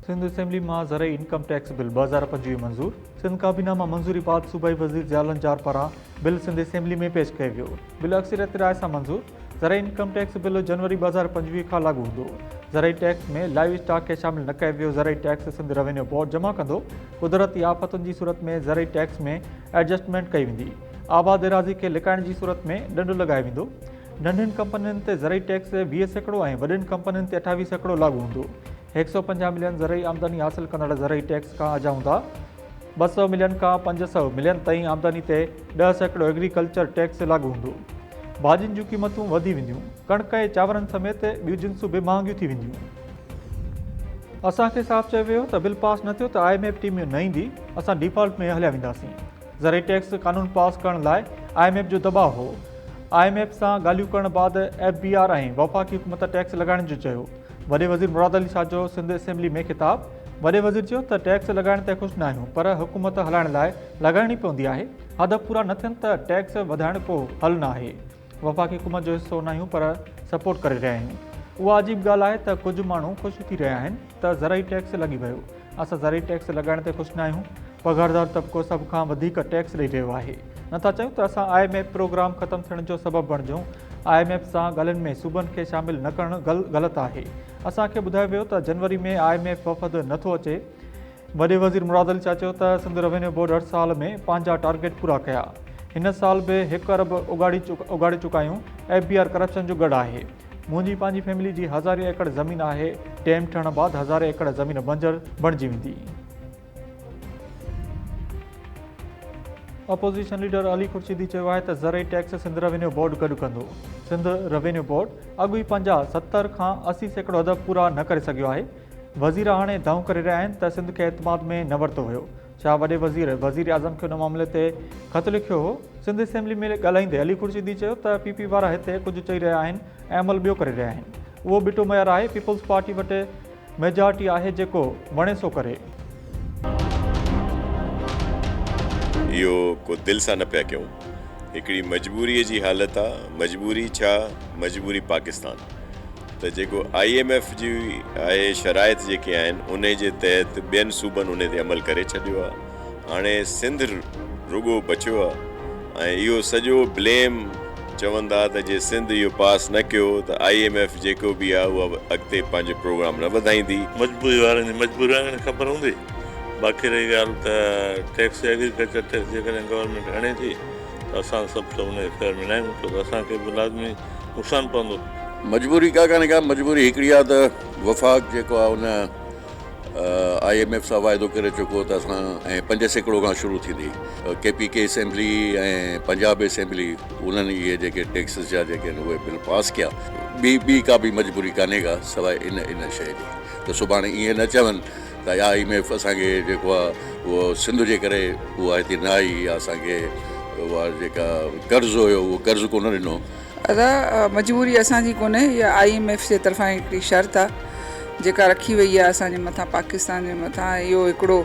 Sindh assembly مان زرعي income tax bill 2025 منظور، سنڌ ڪابينا مان منظوري بعد صوبائي وزير ضياء لنجار پاران بل سنڌ اسيمبلي ۾ پيش ڪيو ويو، بل اڪثريتي راء سان منظور، زرعي انڪم ٽيڪس بل جنوري 2025 کان لاڳو هوندو، زرعي ٽيڪس ۾ لائيو اسٽاڪ کي شامل نه ڪيو ويو، زرعي ٽيڪس سنڌ روينيو بورڊ جمع ڪندو، قدرتي آفتن جي صورت ۾ زرعي ٽيڪس ۾ ايڊجسٽمينٽ ڪئي ويندي، آباد ايراضي کي لڪائڻ جي صورت ۾ ڏنڊ لڳايو ويندو. ننڍين ڪمپنين تي زرعي ٽيڪس 20% ۽ وڏين ڪمپنين تي 28% لاڳو هوندو. 150 ملين زرعي آمدني حاصل ڪندڙ زرعي ٽيڪس کان آجا هوندا. 200 ملين کان 500 ملين تائين آمدني تي 10% ايگريڪلچر ٽيڪس لاڳو هوندو. ڀاڄين جون قيمتون وڌي وينديون. ڪڻڪ ۽ چانورن سميت ٻيون جنسون به مهانگيون ٿي وينديون. اسان کي صاف چيو ويو ته بل پاس نه ٿيو ته I M F team نه ايندي، اسان ڊيفالٽ ۾ هليا وينداسين. زرعي ٽيڪس قانون پاس ڪرڻ لاء I M F جو دٻاء هو، I M F سان ڳالهيون ڪرڻ بعد ايف بي آر ۽ وفاقي حڪومت ٽيڪس لڳائڻ جو چيو، وڏي وزير مراد علي شاهه جو سنڌ اسيمبلي ۾ خطاب، وڏي وزير چيو ته ٽيڪس لڳائڻ تي خوش ناهيون پر حڪومت هلائڻ لاء لڳائڻي پوندي آهي، هدف پورا نه ٿين ته ٽيڪس وڌائڻ ڪو حل ناهي. وفاقي حڪومت جو حصو ناهيون پر سپورٽ ڪري رهيا آهيون. اها عجيب ڳالهه آهي ته ڪجهه ماڻهو خوش ٿي رهيا آهن ته زرعي ٽيڪس لڳي ويو. اسان زرعي ٽيڪس لڳائڻ تي خوش ناهيون. پگهاردار طبقو سڀ کان وڌيڪ ٽيڪس ڏئي رهيو آهي. نٿا چاهيون ته اسان I M F programme ختم ٿيڻ جو سبب بڻجون. I M F سان ڳالهين ۾ صوبن کي شامل نه ڪرڻ غلط آهي. اسان کي ٻڌايو ويو ته جنوري ۾ I M F وفد نٿو اچي. وڏي وزير مراد علي شاهه چيو ته سنڌ روينيو بورڊ هر سال ۾ پنهنجا ٽارگيٽ پورا ڪيا، هن سال به هڪ ارب اڳاڙي چڪا آهيون، ايف بي آر ڪرپشن جو ڳڙهه آهي، منهنجي پنهنجي فيملي جي هزارين ايڪڙ زمين آهي، ڊيم ٺهڻ بعد هزارين ايڪڙ زمين بنجر بڻجي ويندي. اپوزيشن ليڊر علي خورشيدي چيو آهي ته زرعي ٽيڪس سنڌ روينيو بورڊ گڏ ڪندو، سنڌ روينيو بورڊ اڳ ئي پنهنجا 70 کان 80% هدف پورا نه ڪري سگهيو آهي، وزير هاڻي دانهون ڪري رهيا آهن ته سنڌ کي اعتماد ۾ نه ورتو ويو. ڇا وڏي وزير وزيراعظم کي ان معاملي تي خط لکيو هو؟ سنڌ اسيمبلي ۾ ڳالهائيندي علي خورشيدي چيو ته پي پي وارا هتي ڪجهه چئي رهيا آهن ۽ عمل ٻيو ڪري رهيا آهن. اهو ٻٽو معيار آهي، پيپلز پارٽي وٽ ميجارٽي آهي جيڪو وڻي سو ڪري. اهو ڪو دل سان نه پيا ڪيون. هڪڙي مجبوريء جي حالت آ، مجبوري ڇا مجبوري پاڪستان. ته جيڪو I M F جي آهي شرائط جيڪي آهن انهي جي تحت ٻين صوبن انهي تي عمل ڪري ڇڏيو آهي هاڻي سنڌ رڳو بچيو آهي ۽ اهو سڄو بليم چوندا ته جي سنڌ اهو پاس نه ڪيو ته I M F جيڪو به آهي اها اڳتي پنهنجو پروگرام نه وڌائيندي. مجبوري وارن جي مجبوري وارن کي خبر هوندي باقي رهي ڳالهه ته ٽيڪس ايگريڪلچر ٽيڪس جيڪڏهن گورنمينٽ هڻي ٿي ته اسان سڀ ته ان جي فيور ۾ ناهيون ڇو ته اسان کي به لازمي نقصان پوندو. مجبوري ڪا ڪانهي ڪا مجبوري هڪڙي آ ته وفاق جيڪو آ ان I M F سان واعدو ڪري چڪو ته اسان ۽ 5% کان شروع ٿيندي K P K assembly ۽ Punjab assembly انهن اهي جيڪي ٽيڪسز جا جيڪي آهن اهي بل پاس ڪيا ٻي ٻي ڪا به مجبوري ڪانهي ڪا سواء ان ان شيء جي ته سڀاڻي ائين نه چون ته I M F اسان کي جيڪو آ اهو سنڌ جي ڪري اها هتي نه آئي يا اسان کي اها جيڪا قرض هيو اهو قرض ڪونه ڏنو. ادا مجبوري اسان جي ڪونهي اها I M F جي طرفان هڪڙي شرط آ جيڪا رکي وئي آ اسان جي مٿان پاڪستان جي مٿان اهو هڪڙو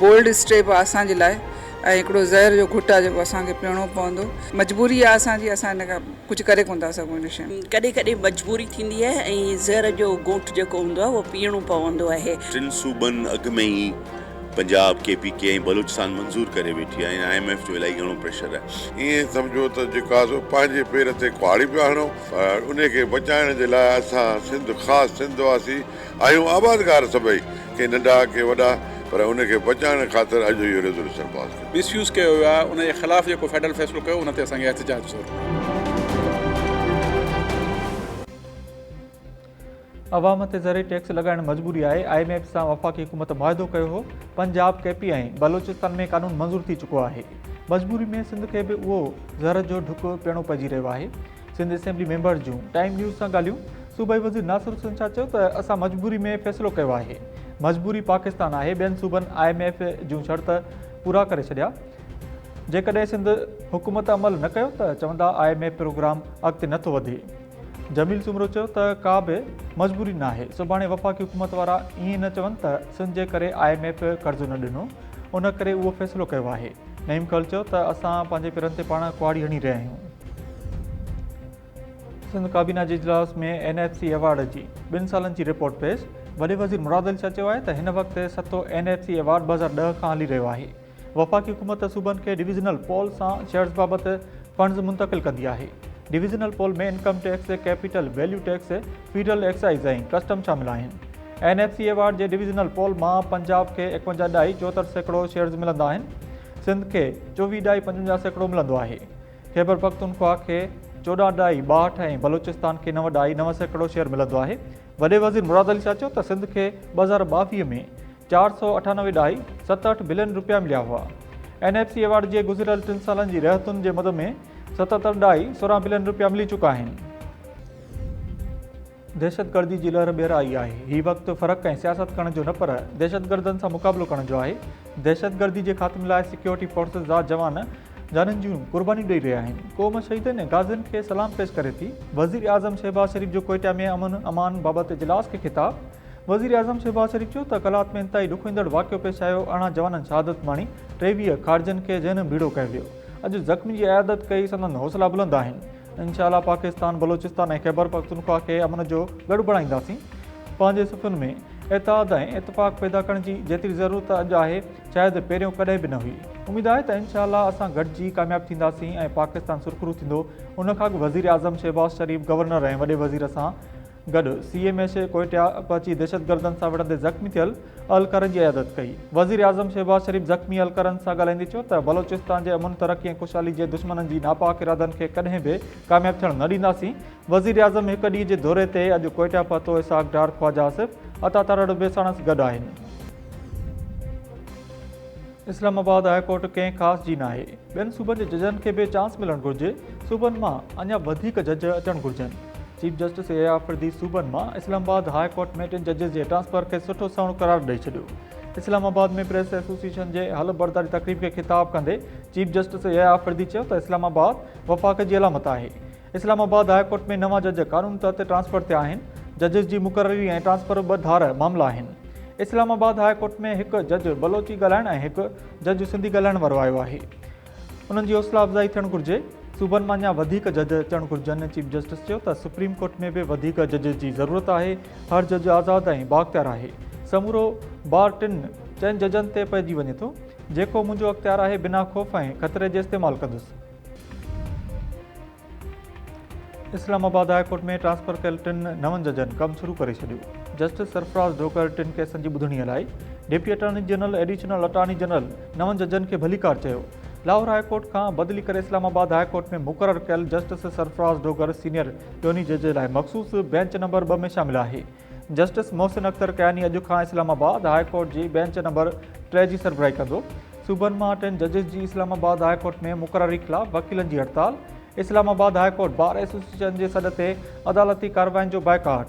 بولڊ اسٽيپ آ اسان جي لاء ۽ هڪڙو زهر جو گهٽ آ جيڪو اسان کي پيئڻو پوندو مجبوري آ اسان جي اسان ان کان ڪجهه ڪري ڪونه ٿا سگهون ان شيء ۾. ڪڏهن ڪڏهن مجبوري ٿيندي آهي ۽ زهر جو گهوٽ جيڪو هوندو آهي اهو پيئڻو پوندو آهي. ٽن صوبن اڳ ۾ ئي پنجاب، ڪي پي ڪي ۽ بلوچستان منظور ڪري ويٺي آهي ۽ I M F جو الائي گهڻو پريشر آهي. ائين سمجهو ته جيڪو آهي سو پنهنجي پير تي ڪهاڙي پيا هڻو. انهي کي بچائڻ جي لاء اسان سنڌ خاص سنڌ واسي آهيون آبادگار سڀئي ڪي ننڍا ڪي وڏا پر ان کي بچائڻ خاطر اڄ اهو ريزوليوشن پاس ڪيو. مس يوز ڪيو ويو آهي ان جي خلاف جيڪو فيڊرل فيصلو ڪيو ان تي اسان کي احتجاج ضرور. عوام تي زرعي ٽيڪس لڳائڻ مجبوري آهي، I M F سان وفاقي حڪومت معاهدو ڪيو هو، پنجاب، ڪي پي ۽ بلوچستان ۾ قانون منظور ٿي چڪو آهي، مجبوري ۾ سنڌ کي به اهو زهر جو ڍڪ پيئڻو پئجي رهيو آهي، سنڌ اسيمبلي ميمبرز جون ٽائيم نيوز سان ڳالهيون، صوبائي وزير ناصر حسين شاهه چيو ته اسان مجبوري ۾ فيصلو ڪيو آهي، مجبوري پاڪستان آهي، ٻين صوبن I M F جون شرط پورا ڪري ڇڏيا، جيڪڏهن سنڌ حڪومت عمل نه ڪيو ته چوندا I M F programme اڳتي نه ٿو وڌي. جميل سومرو چيو ته ڪا به مجبوري ناهي، سڀاڻي وفاقي حڪومت وارا ائين نه چون ته سنڌ جي ڪري I M F قرض نه ڏنو، ان ڪري اهو فيصلو ڪيو آهي. نعيم کل چيو ته اسان پنهنجي پيرن تي پاڻ ڪهاڙي هڻي رهيا آهيون. سنڌ ڪابينا جي اجلاس ۾ اين ايف سي ايوارڊ جي ٻن سالن جي رپورٽ پيش، وڏي وزير مراد علي شاهه چيو آهي ته هن وقت ستون اين ايف سي ايوارڊ 2010 کان هلي رهيو آهي، وفاقي حڪومت صوبن کي ڊويزنل پول سان شيئرز بابت فنڊز منتقل ڪندي آهي، divisional pool ۾ income tax, capital value tax, federal excise ۽ custom شامل آهن. اين ايف سي ايوارڊ جي ڊويزنل پول مان پنجاب کي ايڪونجاهه ڏهائي 74% شيئرز ملندا آهن، سنڌ کي چوويهه ڏهائي 55% ملندو آهي. خيبرپختونخوا کي چوڏهن ڏهائي 62 ۽ بلوچستان کي نو ڏهائي 9% شيئر ملندو آهي. وڏي وزير مراد علي شاهه چيو ته سنڌ کي 2022 ۾ 498 ڏهائي 68 بلين رپيا مليا هئا. اين ايف سي ايوارڊ جي گذريل ٽن سالن جي رهتن جي مد ۾ 77 ڏهائي 16 بلين رپيا ملي چڪا آهن. دهشتگردي جي لهر ٻيهر آئي آهي، هي وقت فرق ۽ سياست ڪرڻ جو نه پر دهشتگردن سان مقابلو ڪرڻ جو آهي، دهشتگردي جي خاتمي لاء سيڪيورٽي فورسز جا جوان جانين جون قربانيون ڏئي رهيا آهن، قوم شهيدن ۽ غازين کي سلام پيش ڪري ٿي. وزيراعظم شهباز شريف جو ڪوئيٽا ۾ امن امان بابت اجلاس کي خطاب، وزيراعظم شهباز شريف چيو ته قلات ۾ انتهائي ڏکوئيندڙ واقعو پيش آيو، 18 جوانن شهادت ماڻي، 23 خارجين کي جهنم ڀيڙو ڪيو ويو، اڄ زخمين جي عيادت ڪئي، سندن حوصلا بلند آهن. انشاء الله پاڪستان، بلوچستان ۽ خيبرپختونخوا کي امن جو ڳڙهه بڻائينداسين، پنهنجي صفن ۾ اتحاد ۽ اتفاق پيدا ڪرڻ جي جيتري ضرورت اڄ آهي شايد پهريون ڪڏهن به نه هئي، اميد آهي ته انشاء الله اسان گڏجي ڪامياب ٿينداسين ۽ پاڪستان سرخرو ٿيندو، ان کان اڳ وزيراعظم شهباز شريف گورنر ۽ وڏي وزير سان گڏ سي ايم ايڇ ڪوئيٽا پهچي دهشتگردن سان وڙهندي زخمي ٿيل اهلڪارن جي عيادت ڪئي. وزيراعظم شهباز شريف زخمي اهلڪارن سان ڳالهائيندي چيو ته بلوچستان جي امن، ترقي ۽ خوشحالي جي دشمنن جي ناپاڪ ارادن کي ڪڏهن به ڪامياب ٿيڻ نه ڏينداسين. وزيراعظم هڪ ڏينهن جي دوري تي اڄ ڪوئيٽا پهتو، اسحاق ڊار، خواجه آصف، عطا تارڙ به ساڻس گڏ آهن. اسلام آباد هاء ڪورٽ ڪنهن خاص جي ناهي، ٻين صوبن جي ججن کي به چانس ملڻ گهرجي، صوبن مان اڃا وڌيڪ جج اچڻ گهرجن، چيف جسٽس يحيٰ آفريدي صوبن مان اسلام آباد هاء ڪورٽ ۾ ٽن ججز جي ٽرانسفر کي سٺو سنئوڻ قرار ڏئي ڇڏيو. اسلام آباد ۾ پريس ايسوسيئيشن جي حلف برداري تقريب کي خطاب ڪندي چيف جسٽس يحيٰ آفريدي چيو ته اسلام آباد وفاق جي علامت آهي، اسلام آباد هاء ڪورٽ ۾ نوان جج قانون تحت ٽرانسفر ٿيا آهن، ججز جي مقرري ۽ ٽرانسفر ٻه ڌار معاملا آهن. اسلام آباد هاء ڪورٽ ۾ هڪ جج بلوچي ڳالهائڻ ۽ هڪ جج سنڌي ڳالهائڻ وارو آيو آهي، انهن جي حوصلا افزائي ٿيڻ گهرجي، صوبن مان اڃا وڌيڪ جج اچڻ گهرجن، چيف جسٽس چيو ته سپريم ڪورٽ ۾ به وڌيڪ ججز جي ضرورت آهي، هر جج آزاد ۽ بااختيار آهي، سمورو بار ٽن چئن ججن تي پئجي وڃي ٿو، جيڪو منهنجو اختيار آهي بنا خوف ۽ خطري جي استعمال ڪندس. اسلام آباد هاء ڪورٽ ۾ ٽرانسفر ڪيل ٽن نون ججن ڪم شروع ڪري ڇڏيو. جسٽس سرفراز ڊوگر ٽن ڪيسن جي ٻڌڻي هلائي. Deputy attorney general, additional attorney general نون ججن کي ڀليڪار چيو. لاهور هاء ڪورٽ کان بدلي ڪري اسلام آباد هاء ڪورٽ ۾ مقرر ڪيل جسٽس سرفراز ڊوگر سينيئر ٽيوني جج لاء مخصوص بينچ نمبر 2 ۾ شامل آهي. جسٽس محسن اختر ڪياني اڄ کان اسلام آباد هاء ڪورٽ جي بينچ نمبر 3 جي سربراهي ڪندو. صوبن مان ٽن ججز جي اسلام آباد هاء ڪورٽ ۾ مقرري خلاف وڪيلن جي هڙتال، اسلام آباد هاء ڪورٽ بار ايسوسيئيشن جي سڏ تي عدالتي ڪاررواين جو boycott,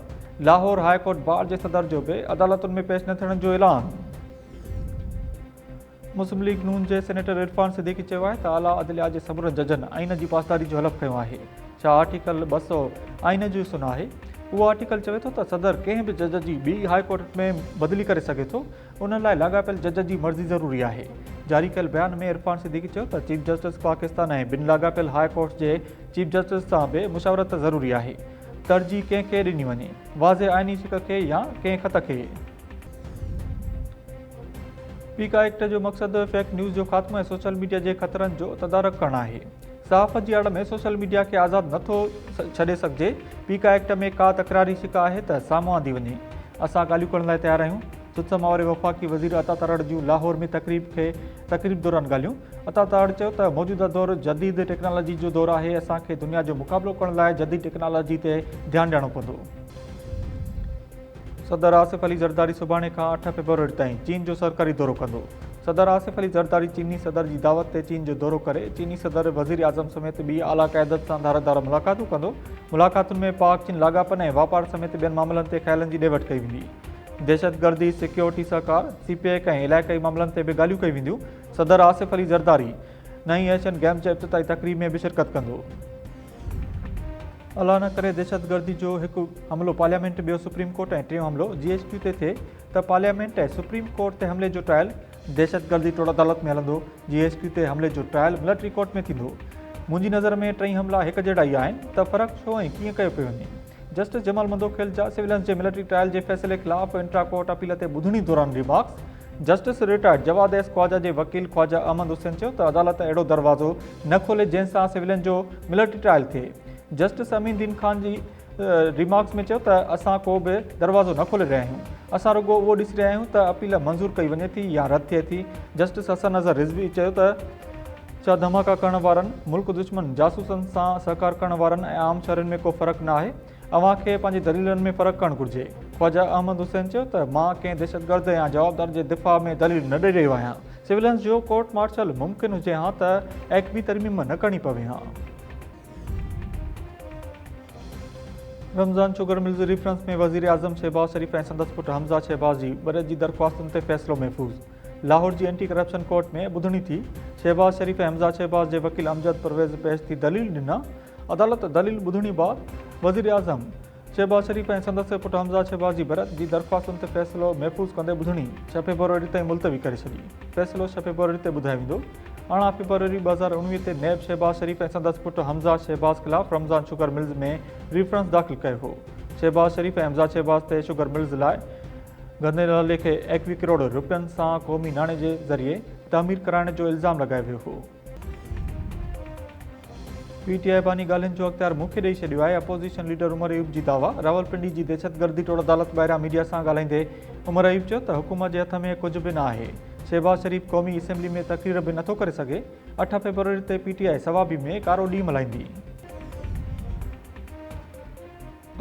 Lahore high court bar جي صدر جو به عدالتن ۾ پيش نه ٿيڻ جو اعلان. مسلم ليگ نون جي سينيٽر عرفان صديقي چيو آهي ته اعليٰ عدليا جي سمورن ججن آئين جي پاسداري جو حلف کنيو آهي، ڇا آرٽيڪل 200 آئين جو حصو نه آهي؟ اهو آرٽيڪل چوي ٿو ته صدر ڪنهن به جج جي ٻي هاء ڪورٽ ۾ بدلي ڪري سگهي ٿو، ان لاء لاڳاپيل جج جي مرضي ضروري آهي. جاري ڪيل بيان ۾ عرفان صديقي چيو ته چيف جسٽس پاڪستان ۽ ٻن لاڳاپيل هاء ڪورٽس جي چيف جسٽس سان به مشاورت ضروري آهي، ترجيح ڪنهن کي ڏني وڃي، واضح آئيني شق کي يا ڪنهن خط کي؟ پيڪا ايڪٽ جو مقصد فيڪ نيوز جو خاتمو ۽ سوشل ميڊيا جي خطرن جو تدارڪ ڪرڻ آهي. صحافت جي آڙ ۾ سوشل ميڊيا کي آزاد نه ٿو ڇڏي سگهجي، پيڪا ايڪٽ ۾ ڪا تڪراري شق آهي ته سامهون آندي وڃي، اسان ڳالهيون ڪرڻ لاء تيار آهيون. سڌ-سماء واري وفاقي وزير عطا تارڙ جون لاهور ۾ تقريب کي تقريب دوران ڳالهيون. عطا تارڙ چيو ته موجوده دور جديد ٽيڪنالاجي جو دور آهي، اسان کي دنيا جو مقابلو ڪرڻ لاء جديد ٽيڪنالاجي تي ڌيان ڏيڻو پوندو. صدر آصف علي زرداري سڀاڻي کان 8 فيبروري تائين چين جو سرڪاري دورو ڪندو. صدر آصف علي زرداري چيني صدر جي دعوت تي چين جو دورو ڪري چيني صدر، وزيراعظم سميت ٻي اعليٰ قيادت سان ڌار ڌار ملاقاتون ڪندو. ملاقاتن ۾ پاڪ چين لاڳاپن ۽ واپار سميت ٻين معاملن تي خيالن جي ڏي وٺ ڪئي ويندي. دهشتگردي، سيڪيورٽي سهڪار، سي پيڪ ۽ علائقائي معاملن تي به ڳالهيون ڪيون وينديون. صدر آصف علي زرداري نئين ايشين گيمز جي افتتاحي تقريب ۾ به شرڪت ڪندو. الله نه ڪري دهشتگردي جو هڪ حملو پارليامينٽ ٻيو سپريم ڪورٽ ۽ ٽيون حملو جي ايڇ ڪيو تي ٿئي ته پارليامينٽ ۽ سپريم ڪورٽ تي حملي جو ٽرائل دهشتگردي ٽوڙ عدالت ۾ هلندو، جي ايڇ ڪيو تي حملي جو ٽرائل ملٽري ڪورٽ ۾ ٿيندو. منهنجي نظر ۾ ٽئي حملا هڪ جهڙا ئي آهن ته فرق ڇو ۽ ڪيئن ڪيو پيو وڃي؟ جسٽس جمال مندوخيل جا سويلينز جي ملٽري ٽرائل جي فيصلي خلاف انٽرا ڪورٽ اپيل تي ٻڌڻي دوران remarks. Justice retired Jawad S Khawaja جي وڪيل خواجه احمد حسين چيو ته عدالت اهڙو دروازو نه کولي جنهن سان سويلين جو ملٽري ٽرائل ٿئي. جسٽس امين دين خان جي ريمارڪس ۾ چيو ته اسان ڪو به دروازو نه کولي رهيا آهيون، اسان رڳو اهو ڏسي رهيا آهيون ته اپيل منظور ڪئي وڃي ٿي يا رد ٿئي ٿي. جسٽس حسن اظهر رضوي چيو ته ڇا ڌماڪا ڪرڻ وارن، ملڪ دشمن جاسوسن سان سهڪار ڪرڻ وارن ۽ عام شهرين ۾ ڪو فرق نه آهي، اوهان کي پنهنجي دليلن ۾ فرق ڪرڻ گهرجي. خواجه احمد حسين چيو ته مان ڪنهن دهشتگرد يا جوابدار جي دفاع ۾ دليل نه ڏئي رهيو آهيان، سويلينز جو ڪورٽ مارشل ممڪن هجي ها ته ايڪويهين ترميم نه ڪرڻي پوي ها. رمضان شوگر ملز ريفرنس ۾ وزيراعظم شهباز شريف ۽ سندس پٽ حمزه شهباز جي بريت جي درخواستن تي فيصلو محفوظ، لاهور جي اينٽي ڪرپشن ڪورٽ ۾ ٻڌڻي ٿي، شهباز شريف ۽ حمزه شهباز جي وڪيل امجد پرويز پيش ٿي دليل ڏنا، عدالت دليل ٻڌڻي بعد وزيراعظم شهباز شريف ۽ سندس پٽ حمزه شهباز جي بريت جي درخواستن تي فيصلو محفوظ ڪندي ٻڌڻي ڇهه فيبروري تائين ملتوي ڪري ڇڏي. فيصلو ڇهه فيبروري تي ٻڌايو ويندو. 18 فيبروري 2019 تي نيب شهباز شريف ۽ سندس پٽ حمزه شهباز خلاف رمضان شگر ملز ۾ ريفرنس داخل ڪيو هو. شهباز شريف ۽ حمزه شهباز تي شگر ملز لاء گندي نالي کي 21 ڪروڙ رپين سان قومي ناڻي جي ذريعي تعمير ڪرائڻ جو الزام لڳايو ويو هو. پي ٽي آء باني ڳالهين جو اختيار مون کي ڏئي ڇڏيو آهي، اپوزيشن ليڊر عمر ايوب جي دعويٰ، راولپنڊي جي دهشتگردي ٽوڙ عدالت ٻاهران ميڊيا سان ڳالهائيندي عمر ايوب چيو ته حڪومت جي هٿ ۾ ڪجهه به نه آهي، شهباز شريف قومي اسيمبلي ۾ تقرير به نٿو ڪري سگهي، اٺ فيبروري تي پي ٽي آء صوابي ۾ ڪارو ڏينهن ملهائيندي.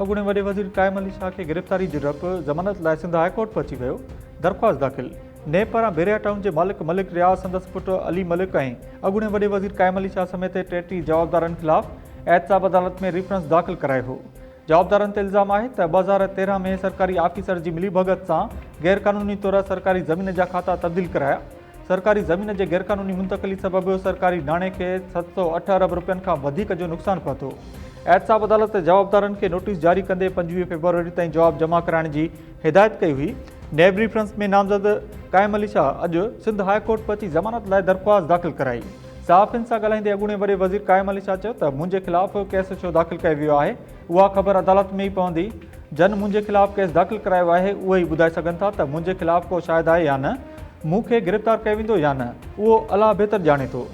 اڳوڻي وڏي وزير قائم علي شاهه کي گرفتاري جو ڊپ، ضمانت لاء سنڌ هاء ڪورٽ پهچي ويو، درخواست داخل. نيب پاران بحريا ٽائون جي مالڪ ملڪ رياض، سندس پٽ علي ملڪ ۽ اڳوڻي وڏي وزير قائم علي شاهه سميت 33 جوابدارن خلاف احتساب عدالت ۾ ريفرنس داخل ڪرايو هو. جوابدارن تي الزام آهي ته 2013 ۾ سرڪاري آفيسر جي ملي ڀڳت سان غيرقانوني طور سرڪاري زمين جا کاتا تبديل ڪرايا. سرڪاري زمين جي غيرقانوني منتقلي سبب سرڪاري ناڻي کي 708 ارب رپين کان وڌيڪ جو نقصان پهتو. احتساب عدالت جوابدارن کي نوٽيس جاري ڪندي 25 فيبروري تائين جواب جمع ڪرائڻ جي هدايت ڪئي هئي. نيب ريفرنس ۾ نامزد قائم علي شاهه اڄ سنڌ هاء ڪورٽ پهچي ضمانت لاء درخواست داخل ڪرائي. صحافين سان ڳالهائيندي اڳوڻي وڏي وزير قائم علي شاهه چيو ته منهنجي خلاف ڪيس ڇو داخل ڪيو ويو آهي، اها خبر عدالت ۾ ئي پوندي، جن منهنجي خلاف ڪيس داخل ڪرايو آهي اهي ئي ٻڌائي سگهن ٿا ته منهنجي خلاف ڪو شاهد آهي يا نه، مون کي گرفتار ڪيو ويندو يا نه، اهو الله بهتر ڄاڻي ٿو.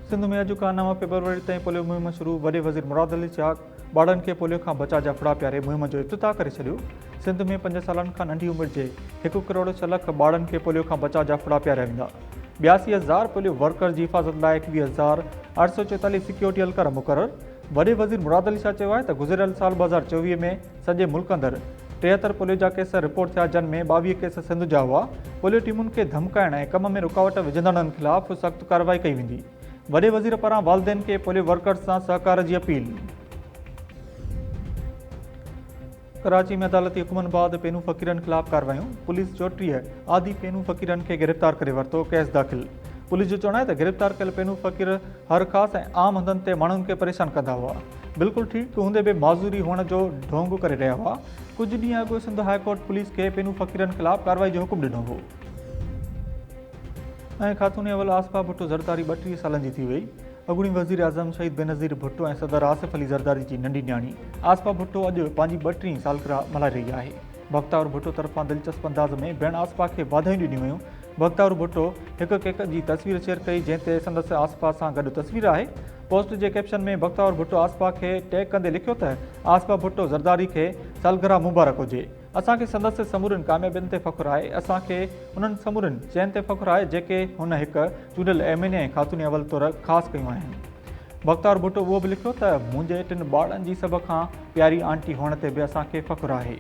سنڌ ۾ اڄ کان 9 فيبروري تائين پوليو مهم شروع، وڏي وزير مراد علي شاهه ٻارڙن کي پوليو کان بچاء جا ڦڙا پياري مهم جو افتتاح ڪري ڇڏيو، سنڌ ۾ پنج سالن کان ننڍي عمر جي هڪ ڪروڙ ڇهه لک ٻارڙن کي پوليو کان بچاء جا ڦڙا پياريا ويندا، 82 هزار پوليو ورڪرز جي حفاظت لاء 21844 سيڪيورٽي اهلڪار مقرر، وڏي وزير مراد علي شاهه چيو آهي ته گذريل سال 2024 ۾ سڄي ملڪ اندر 73 پوليو جا ڪيس رپورٽ ٿيا جن ۾ 22 ڪيس سنڌ جا هئا، پوليو ٽيمن کي ڌمڪائڻ ۽ ڪم ۾ رڪاوٽ وجهندڙن خلاف سخت ڪارروائي ڪئي ويندي، وڏي وزير پاران والدين کي پوليو ورڪرز سان سهڪار جي اپيل. ڪراچي ۾ عدالتي حڪمن بعد پينو فقيرن خلاف ڪارروايون، پوليس 34 عادي پينو فقيرن کي گرفتار ڪري ورتو، ڪيس داخل. پوليس جو چوڻ آهي ته گرفتار ڪيل پينو فقير هر خاص ۽ عام هنڌن تي ماڻهن کي پريشان ڪندا هئا، بلڪل ٺيڪ هوندي به معذوري هئڻ جو ڍونگ ڪري رهيا هئا، ڪجهه ڏينهن اڳ سنڌ هاء ڪورٽ پوليس کي پينو فقيرن خلاف ڪارروائي جو حڪم ڏنو هو. ۽ خاتون اول آصفه ڀٽو زرداري 32 سالن جي ٿي وئي. اڳوڻي وزيراعظم شهيد بينظير ڀٽو ۽ صدر آصف علي زرداري جي ننڍي نياڻي آصفه ڀٽو اڄ پنهنجي ٻٽيهين سالگرهه ملهائي رهي آهي. بختاور ڀٽو طرفان دلچسپ انداز ۾ ڀيڻ آصفه کي واڌايون ڏنيون ويون. بختاور ڀٽو هڪ ڪيڪ جي تصوير شيئر ڪئي جنهن تي سندس آصفه سان گڏ تصوير آهي. پوسٽ جي ڪيپشن ۾ بختاور ڀٽو آصفه کي ٽيگ ڪندي لکيو ته آصفه ڀٽو زرداري کي سالگرهه مبارڪ هجي. اسان کي سندس سمورين ڪاميابين تي فخر آهي، اسان کي انهن سمورين شين تي فخر آهي جيڪي هن هڪ چونڊيل ايم اين اي ۽ خاتون اول طور خاص ڪيون آهن. بختاور ڀٽو اهو به لکيو ته منهنجي ٽن ٻارڙن جي سڀ کان پياري آنٽي هئڻ تي به اسان کي فخر آهي.